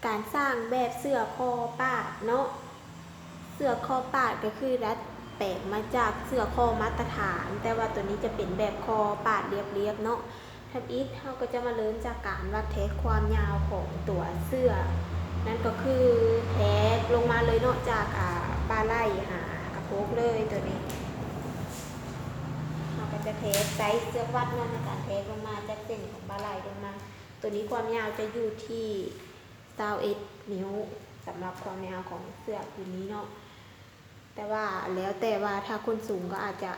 ການສ້າງແບບເສື້ອຄໍປາດເນາະ, ເສື້ອຄໍປາດກໍຄືດັດແປງມາຈາກເສື້ອຄໍມາດຕະຖານ, ແຕ່ວ່າໂຕນີ້ຈະເປັນແບບຄໍປາດລຽບໆເນາະ. ທຳອິດເຮົາກໍຈະມາເລີ່ມຈາກການວັດແທກຄວາມຍາວຂອງຕົວເສື້ອ, ນັ້ນກໍຄືແທກລົງມາເລີຍເນາະ, ຈາກ ອາ ບ່າໄຫຼ່ຫາກະໂພກເລີຍ. ໂຕນີ້ເຮົາກໍຈະແທກໃຊ້ເຊືອກວັດເນາະ ໃນການແທກລົງມາຈາກເສັ້ນຂອງບ່າໄຫຼ່ລົງມາ. ໂຕນີ້ຄວາມຍາວຈະຢູ່ທີ່ຊາວເອັດນິ້ວ ສຳລັບຄວາມຍາວຂອງເສື້ອຄືນນີ້ເນາະ, ແຕ່ວ່າແລ້ວແຕ່ວ່າຖ້າຄົນສູງກໍອາດຈະ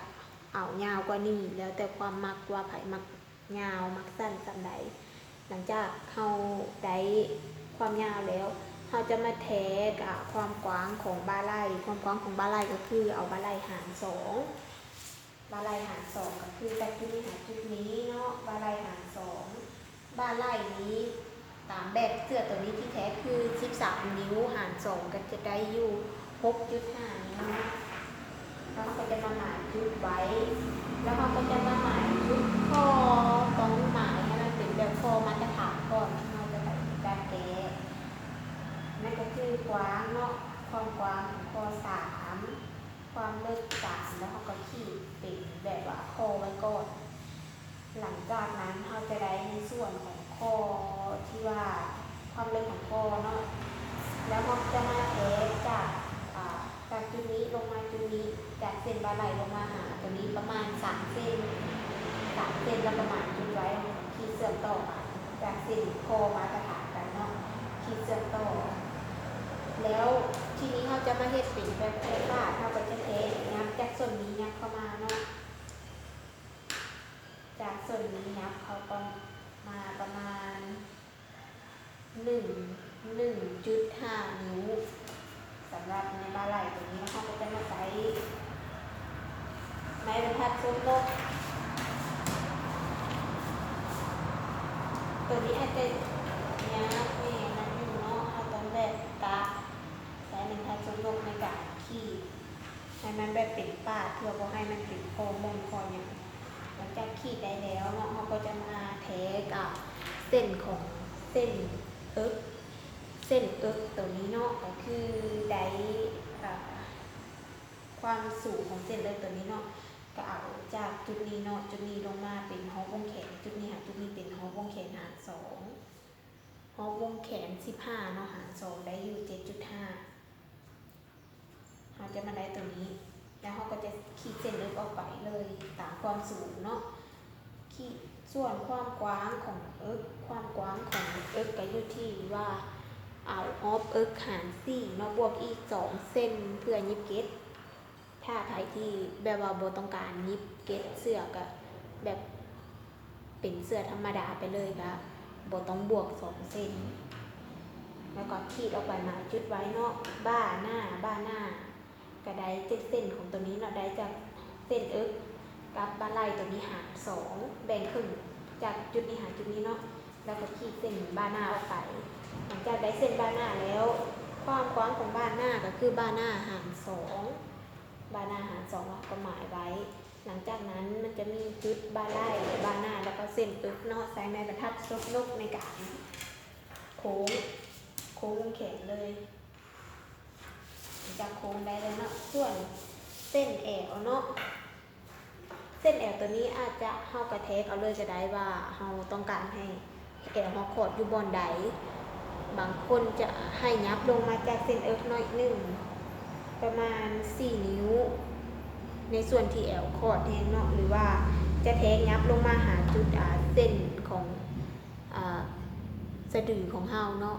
ເອົາຍາວກວ່ານີ້ ແລ້ວແຕ່ຄວາມມັກວ່າໃຜມັກຍາວມັກສັ້ນສ່ຳໃດ. ຫຼັງຈາກເຮົາໄດ້ຄວາມຍາວແລ້ວ ເຮົາຈະມາແທກ ອາ ຄວາມກວ້າງຂອງບ່າໄຫຼ່, ຄວາມກວ້າງຂອງບ່າໄຫຼ່ກໍຄືເອົາບ່າໄຫຼ່ຫານສອງ ບ່າໄຫຼ່ຫານສອງກໍຄືຈາກຈຸດນີ້ຫາຈຸດນີ້ເນາະ, ບ່າໄຫຼ່ຫານສອງ. ບ່າໄຫຼ່ນີ້ຕາມແບບເສື້ອໂຕນີ້ທີ່ແທ້ຄືສິບສາມນິ້ວຫານສອງ ກໍຈະໄດ້ຢູ່ຫົກຈຸດຫ້ານິ້ວເນາະ. ແລ້ວເຮົາກໍຈະມາໝາຍຈຸດໄວ້ ແລ້ວເຮົາກໍຈະມາໝາຍຈຸດຂໍ້ ຕ້ອງໝາຍໃຫ້ມັນເປັນແບບຂໍ້ມາດຕະຖານກ່ອນ ເຮົາຈະໄປຈັດແກ້. ນັ້ນກໍຄືກວ້າງເນາະ, ຄວາມກວ້າງຂອງຂໍ້ສາມ ຄວາມເລິກສາມ ແລ້ວເຮົາກໍຂີດເປັນແບບວ່າຂໍ້ໄວ້ກ່ອນ. ຫຼັງຈາກນັ້ນເຮົາຈະໄດ້ໃນສ່ວນຂອງຂໍ້ທີ່ວ່າຄວາມເລິກຂອງຂໍ້ເນາະ, ແລ້ວເຮົາຈະມາແທກຈາກ ອາ ຈາກຈຸດນີ້ລົງມາຈຸດນີ້, ຈາກເສັ້ນບ່າໄຫຼ່ລົງມາຫາໂຕນີ້ປະມານສາມເຊັນ ສາມເຊັນ ແລ້ວກໍໝາຍຈຸດໄວ້. ຂີດເຊື່ອມຕໍ່ກັນຈາກເສັ້ນຂໍ້ມາດຕະຖານກັນເນາະ, ຂີດເຊື່ອມຕໍ່. ແລ້ວທີນີ້ເຮົາຈະມາເຮັດເປັນແບບແທກບາດ, ເຮົາກໍຈະແທກ ຍັບຈາກສ່ວນນີ້ຍັບເຂົ້າມາເນາະ, ຈາກສ່ວນນີ້ຍັບເຂົ້າປະມາ ປະມານໜຶ່ງ ໜຶ່ງຈຸດຫ້ານິ້ວ. ສຳລັບໃນບ່າໄຫຼ່ໂຕນີ້ ເຮົາກໍຈະມາໃຊ້ໄມ້ບັນທັດຊົກນົກ. ໂຕນີ້ອາດຈະຍາກແດ່ໜ້ອຍໜຶ່ງເນາະ, ເຮົາຕ້ອງແບບກະໃຊ້ໄມ້ບັນທັດຊົກນົກໃນການຂີດໃຫ້ມັນແບບເປັນປາດ ເພື່ອບໍ່ໃຫ້ມັນເປັນຂໍ້ມົ້ນຂໍ້ຫຍັງ. ຫຼັງຈາກຂີດໄດ້ແລ້ວເນາະ, ເຮົາກໍຈະມາແທກກັບເສັ້ນຂອງເສັ້ນເອິກ, ເສັ້ນເອິກໂຕນີ້ເນາະ ກໍຄືໄດ້ ອາ ຄວາມສູງຂອງເສັ້ນເລິກໂຕນີ້ເນາະ, ກໍເອົາຈາກຈຸດນີ້ເນາະ, ຈຸດນີ້ລົງມາເປັນຮອບວົງແຂນ, ຈຸດນີ້ຫາຈຸດນີ້ເປັນຮອບວົງແຂນຫານສອງ, ຮອບວົງແຂນສິບຫ້າເນາະ ຫານສອງໄດ້ຢູ່ເຈັດຈຸດຫ້າ. ເຮົາຈະມາໄດ້ໂຕນີ້ ແລ້ວເຮົາກໍຈະຂີດເສັ້ນເລິກອອກໄປເລີຍຕາມຄວາມສູງເນາະ. ຂີດສ່ວນຄວາມກວ້າງຂອງເອິກ, ຄວາມກວ້າງຂອງເອິກກໍຢູ່ທີ່ວ່າເອົາຮອບເອິກຫານສີ່ເນາະ, ບວກອີກສອງເຊັນເພື່ອຫຍິບເກັດ. ຖ້າໃຜທີ່ແບບວ່າບໍ່ຕ້ອງການຫຍິບເກັດເສື້ອ ກະແບບເປັນເສື້ອທຳມະດາໄປເລີຍ ກະບໍ່ຕ້ອງບວກສອງເຊັນ. ແລ້ວກໍຂີດອອກໄປ ໝາຍຈຸດໄວ້ເນາະ, ບ່າໜ້າ, ບ່າໜ້າກະໄດ້ເຈັດເຊັນຂອງໂຕນີ້ເນາະ, ໄດ້ຈາກເສັ້ນເອິກກັບບ່າໄຫຼ່ໂຕນີ້ຫານສອງ, ແບ່ງເຄິ່ງຈາກຈຸດນີ້ຫາຈຸດນີ້ເນາະ, ແລ້ວກໍຂີດເສັ້ນບ່າໜ້າອອກໄປ. ຫຼັງຈາກໄດ້ເສັ້ນບ່າໜ້າແລ້ວ, ຄວາມກວ້າງຂອງບ່າໜ້າກໍຄືບ່າໜ້າຫານສອງ, ບ່າໜ້າຫານສອງ ເຮົາກໍໝາຍໄວ້. ຫຼັງຈາກນັ້ນມັນຈະມີຈຸດບ່າໄຫຼ່, ບ່າໜ້າ ແລ້ວກໍເສັ້ນເອິກເນາະ, ໃຊ້ໄມ້ບັນທັດຊົກນົກໃນການໂຄ້ງ, ໂຄ້ງວົງແຂນເລີຍ. ຈາກໂຄ້ງໄດ້ແລ້ວເນາະ. ສ່ວນເສັ້ນແອວເນາະ, ເສັ້ນແອວໂຕນີ້ອາດຈະ ເຮົາກະແທກເອົາເລີຍກະໄດ້ວ່າເຮົາຕ້ອງການໃຫ້ແອວເຮົາຂອດຢູ່ບ່ອນໃດ. ບາງຄົນຈະໃຫ້ຫຍັບລົງມາຈາກເສັ້ນເອິກໜ້ອຍໜຶ່ງ ປະມານສີ່ນິ້ວ ໃນສ່ວນທີ່ແອວຂອດແຮງເນາະ, ຫຼືວ່າຈະແທກຫຍັບລົງມາຫາຈຸດ ອາ ເສັ້ນຂອງ ອາ ສະດືຂອງເຮົາເນາະ,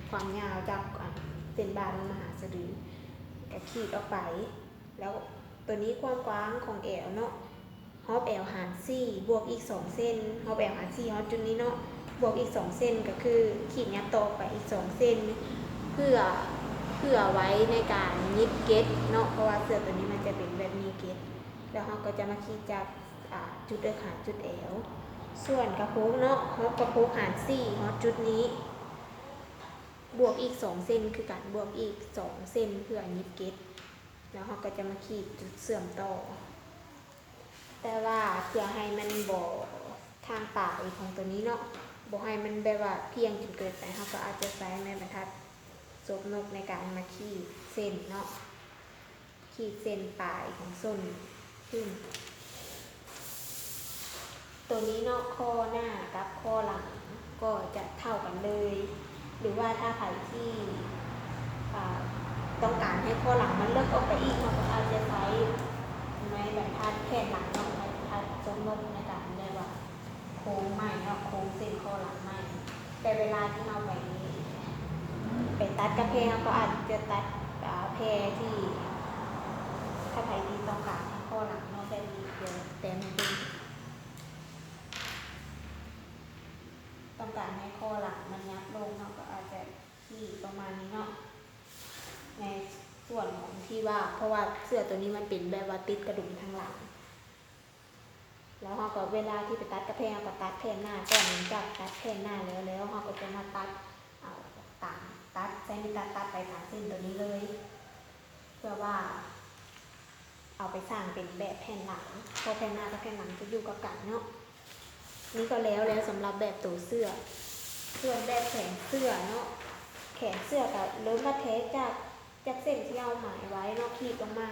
ຄວາມຍາວຈາກ ອາ ເສັ້ນບ່າລົງມາຫາສະດື ກະຂີດອອກໄປ. ແລ້ວໂຕນີ້ຄວາມກວ້າງຂອງແອວເນາະ, ຮອບແອວຫານສີ່ ບວກອີກສອງເຊັນ, ຮອບແອວຫານສີ່ຮອດຈຸດນີ້ເນາະ, ບວກອີກສອງເຊັນ ກໍຄືຂີດຫຍັບຕໍ່ອອກໄປອີກສອງເຊັນ ເພື່ອ ເພື່ອໄວ້ໃນການຫຍິບເກັດເນາະ, ເພາະວ່າເສື້ອໂຕນີ້ມັນຈະເປັນແບບມີເກັດ. ແລ້ວເຮົາກໍຈະມາຂີດຈາກ ອາ ຈຸດເອິກຫາຈຸດແອວ. ສ່ວນກະໂພກເນາະ, ຮອບກະໂພກຫານສີ່ຮອດຈຸດນີ້ ບວກອີກສອງເຊັນຄືກັນ, ບວກອີກສອງເຊັນເພື່ອຫຍິບເກັດ. ແລ້ວເຮົາກໍຈະມາຂີດຈຸດເຊື່ອມຕໍ່, ແຕ່ວ່າເພື່ອໃຫ້ມັນບໍ່ ທາງປາຍຂອງໂຕນີ້ເນາະ, ບໍ່ໃຫ້ມັນແບບວ່າພຽງຈົນເກີນໄປ, ເຮົາກໍອາດຈະໃຊ້ໄມ້ບັນທັດສົບນົກໃນການມາຂີດເສັ້ນເນາະ, ຂີດເສັ້ນປາຍຂອງສົ້ນຂຶ້ນ. ໂຕນີ້ເນາະ, ຂໍ້ໜ້າກັບຂໍ້ຫຼັງກໍຈະເທົ່າກັນເລີຍ, ຫຼືວ່າຖ້າໃຜທີ່ ອ່າ ຕ້ອງການໃຫ້ຂໍ້ຫຼັງມັນເລິກອອກໄປອີກ, ເຮົາກໍອາດຈະໃຊ້ໄມ້ບັນທັດແຜ່ນຫຼັງເນາະ, ໄມ້ບັນທັດສົບນົກໃນການແບບວ່າໂຄ້ງໄມ້ເນາະ, ໂຄ້ງເສັ້ນຂໍ້ຫຼັງໄມ້. ແຕ່ເວລາທີ່ເຮົາໄປ ໄປຕັດກະແພ ເຮົາກໍອາດຈະຕັດ ອ່າ ແພທີ່ ຖ້າໃຜທີ່ຕ້ອງການໃຫ້ຂໍ້ຫຼັງເນາະ, ແບບນີ້ ດຽວແຕ້ມໃຫ້ເບິ່ງ. ຕ້ອງການໃຫ້ຂໍ້ຫຼັງມັນຫຍັບລົງເນາະ, ກໍອາດຈະຂີດປະມານນີ້ເນາະ, ໃນສ່ວນຂອງທີ່ວ່າ ເພາະວ່າເສື້ອໂຕນີ້ມັນເປັນແບບວ່າຕິດກະດຸມທາງຫຼັງ. ແລ້ວເຮົາກໍ ເວລາທີ່ໄປຕັດກະແພ ເຮົາກໍຕັດແຜ່ນໜ້າກ່ອນ, ຫຼັງຈາກຕັດແຜ່ນໜ້າແລ້ວ ແລ້ວເຮົາກໍຈະມາຕັດເອົາຕາມ ຕັດ ໃຊ້ມີດຕັດ ຕັດໄປຕາມເສັ້ນໂຕນີ້ເລີຍ, ເພື່ອວ່າເອົາໄປສ້າງເປັນແບບແຜ່ນຫຼັງ, ເພາະແຜ່ນໜ້າກັບແຜ່ນຫຼັງຈະຢູ່ກັບກັນເນາະ. ນີ້ກໍແລ້ວ ແລ້ວສຳລັບແບບໂຕເສື້ອ. ສ່ວນແບບແຂນເສື້ອເນາະ, ແຂນເສື້ອກໍເລີ່ມມາແທກຈາກ ຈາກເສັ້ນທີ່ເຮົາໝາຍໄວ້ເນາະ, ຂີດລົງມາ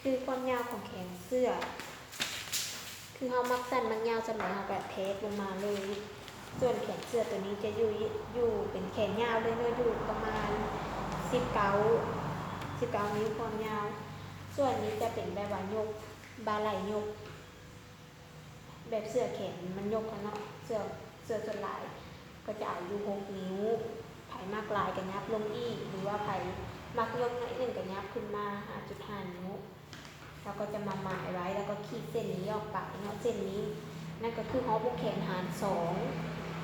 ຄືຄວາມຍາວຂອງແຂນເສື້ອ ຄືເຮົາມັກສັ້ນມັກຍາວສ່ຳໃດ ເຮົາກໍແທກລົງມາເລີຍ. ສ່ວນແຂນເສື້ອໂຕນີ້ຈະຢູ່ ຢູ່ເປັນແຂນຍາວເລີຍເນາະ, ຢູ່ປະມານສິບເກົ້າ ສິບເກົ້ານິ້ວຄວາມຍາວ. ສ່ວນນີ້ຈະເປັນແບບວ່າຍົກ ບ່າໄຫຼ່ຍົກ ແບບເສື້ອແຂນມັນຍົກຫັ້ນເນາະ, ເສື້ອ ເສື້ອສ່ວນຫຼາຍກໍຈະເອົາຢູ່ຫົກນິ້ວ, ໃຜມັກຫຼາຍກໍຫຍັບລົງອີກ ຫຼືວ່າໃຜມັກຍົກໜ້ອຍໜຶ່ງກໍຫຍັບຂຶ້ນມາຫ້າຈຸດຫ້ານິ້ວ. ແລ້ວກໍຈະມາໝາຍໄວ້ ແລ້ວກໍຂີດເສັ້ນນີ້ອອກໄປເນາະ, ເສັ້ນນີ້ນັ້ນກໍຄືຮອບວົງແຂນຫານສອງ,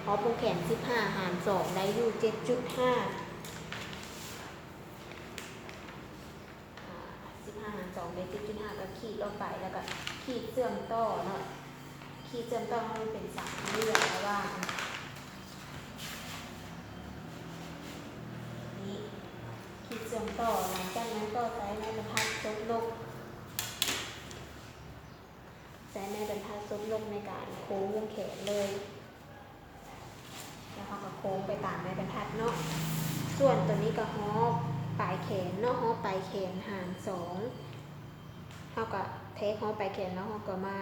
ຮອບວົງແຂນສິບຫ້າຫານສອງໄດ້ຢູ່ເຈັດຈຸດຫ້າ. ອ່າ ສິບຫ້າຫານສອງໄດ້ເຈັດຈຸດຫ້າ ກໍຂີດອອກໄປ ແລ້ວກໍຂີດເຊື່ອມຕໍ່ເນາະ, ຂີດເຊື່ອມຕໍ່ໃຫ້ມັນເປັນສາມຫຼ່ຽມລະຫວ່າງນີ້, ຂີດເຊື່ອມຕໍ່. ຫຼັງຈາກນັ້ນກໍໃຊ້ໄມ້ບັນທັດສົບນົກ, ໃຊ້ໄມ້ບັນທັດສົບນົກໃນການໂຄ້ງວົງແຂນເລີຍ. ແລ້ວເຮົາກໍໂຄ້ງໄປຕາມໄມ້ບັນທັດເນາະ. ສ່ວນໂຕນີ້ກໍຮອບປາຍແຂນເນາະ, ຮອບປາຍແຂນຫານສອງ, ເຮົາກໍແທກຮອບປາຍແຂນ ແລ້ວເຮົາກໍມາ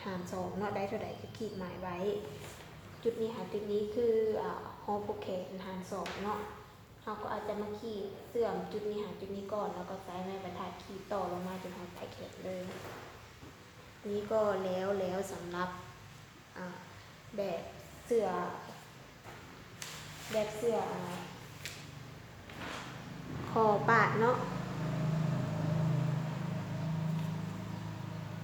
ຫານສອງເນາະ, ໄດ້ເທົ່າໃດກໍຂີດໝາຍໄວ້. ຈຸດນີ້ຫາຈຸດນີ້ຄື ອາ ຮອບຫົກແຂນຫານສອງເນາະ, ເຮົາກໍອາດຈະມາຂີດເຊື່ອມຈຸດນີ້ຫາຈຸດນີ້ກ່ອນ ແລ້ວກໍໃຊ້ໄມ້ບັນທັດຂີດຕໍ່ລົງມາຈົນຮອດປາຍແຂນເລີຍ. ນີ້ກໍແລ້ວແລ້ວສຳລັບ ອ່າ ແບບເສື້ອ ແບບເສື້ອ ອ່າ ຄໍປາດເນາະ.